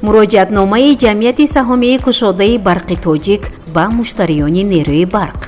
Муроҷиатномаи Ҷамъияти саҳомии кушодаи Барқи Тоҷик ба муштариёни нерӯи барқ.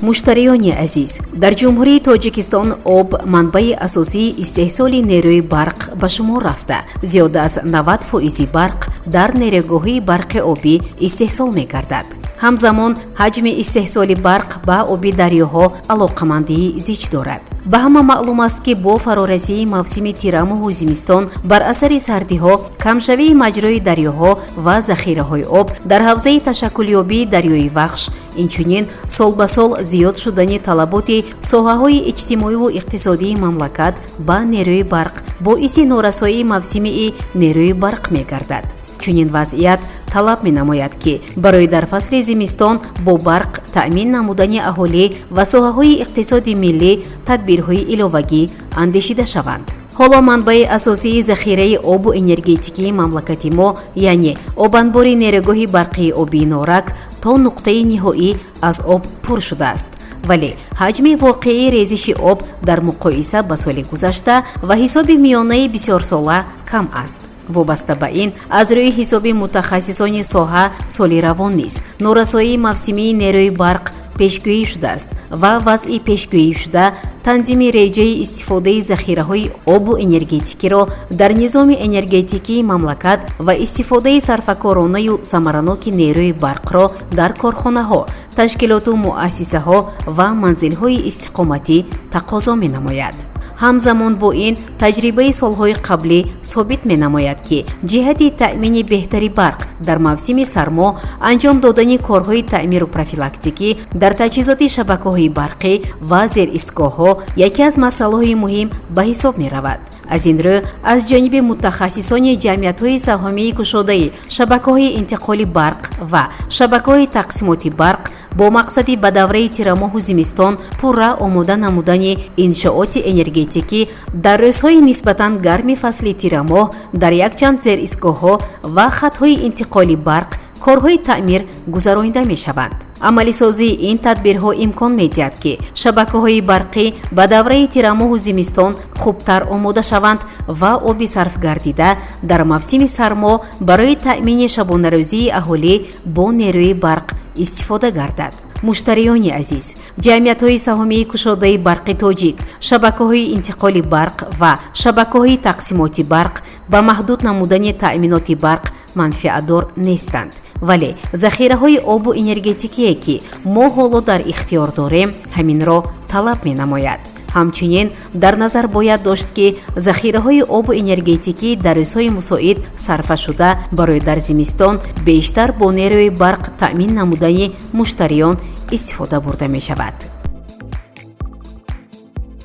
Муштариёни азиз, дар Ҷумҳурии Тоҷикистон об манбаи асосии истеҳсоли нерӯи барқ ба шумор рафта, зиёда аз 90 фоизи барқ дар нерӯгоҳҳои барқи обӣ истеҳсол мегардад. Ҳамзамон ҳаҷми истеҳсоли барқ ба оби дарёҳо алоқамандии зич дорад. Ба ҳама маълум аст, ки бо фарорасии мавсими тирамоҳу зимистон бар асари сардиҳо, камшавии маҷрои дарёҳо ва захираҳои об дар ҳавзаи ташаккулёбии дарёи Вахш, инчунин сол ба сол зиёд шудани талаботи соҳаҳои иҷтимоиву иқтисодии мамлакат ба нерӯи барқ боиси норасоии мавсимии нерӯи барқ мегардад. Чунин вазъият талаб менамояд, ки барои дар фасли зимистон бо барқ таъмин намудани аҳолӣ ва соҳаҳои иқтисоди миллӣ тадбирҳои иловагӣ андешида шаванд. Ҳоло манбаи асосии захираи обу энергетикии мамлакати мо, яъне обанбори нерӯгоҳи барқии обии Норак, то нуқтаи ниҳоӣ аз об пур шудааст, вале ҳаҷми воқеии резиши об дар муқоиса ба соли гузашта ва ҳисоби миёнаи бисёрсола кам аст. Вобаста ба ин, аз рӯи ҳисоби мутахассисони соҳа, соли равон низ норасоии мавсимии нерӯи барқ пешгӯӣ шудааст ва вазъи пешгӯишуда танзими реҷаи истифодаи захираҳои обу энергетикиро дар низоми энергетикии мамлакат ва истифодаи сарфакоронаю самараноки нерӯи барқро дар корхонаҳо, ташкилоту муассисаҳо ва манзилҳои истиқоматӣ тақозо менамояд. Ҳамзамон бо ин, таҷрибаи солҳои қаблӣ собит менамояд, ки ҷиҳати таъмини беҳтари барқ дар мавсими сармо анҷом додани корҳои таъмиру профилактикӣ дар таҷҳизоти шабакаҳои барқӣ ва зеристгоҳҳо яке аз масъалаҳои муҳим ба ҳисоб меравад. Аз ин рӯ, аз ҷониби мутахассисони ҷамъиятҳои саҳомии кушодаи шабакаҳои интиқоли барқ ва шабакаҳои тақсимоти барқ бо мақсади ба давраи тирамоҳу зимистон пурра омода намудани иншооти энергетикӣ дар рӯзҳои нисбатан гарми фасли тирамоҳ дар якчанд зеристгоҳҳо ва хатҳои интиқоли барқ корҳои таъмир гузаронида мешаванд. Амалисозии ин тадбирҳо имкон медиҳад, ки шабакаҳои барқӣ ба давраи тирамоҳу зимистон хубтар омода шаванд ва оби сарфгардида дар мавсими сармо барои таъмини шабонарӯзии аҳолӣ бо нерӯи барқ истифода гардад. Муштариёни азиз, ҷамъиятҳои саҳомии кушодаи Барқи Тоҷик, шабакаҳои интиқоли барқ ва шабакаҳои тақсимоти барқ ба маҳдуд намудани таъминоти барқ манфиатдор нестанд, вале захираҳои обу энергетикие, ки мо ҳоло дар ихтиёр дорем, ҳаминро талаб менамояд. Ҳамчунин дар назар бояд дошт, ки захираҳои обу энергетикӣ дар рӯзҳои мусоид сарфа шуда, барои дар зимистон бештар бо нерӯи барқ таъмин намудани муштариён истифода бурда мешавад.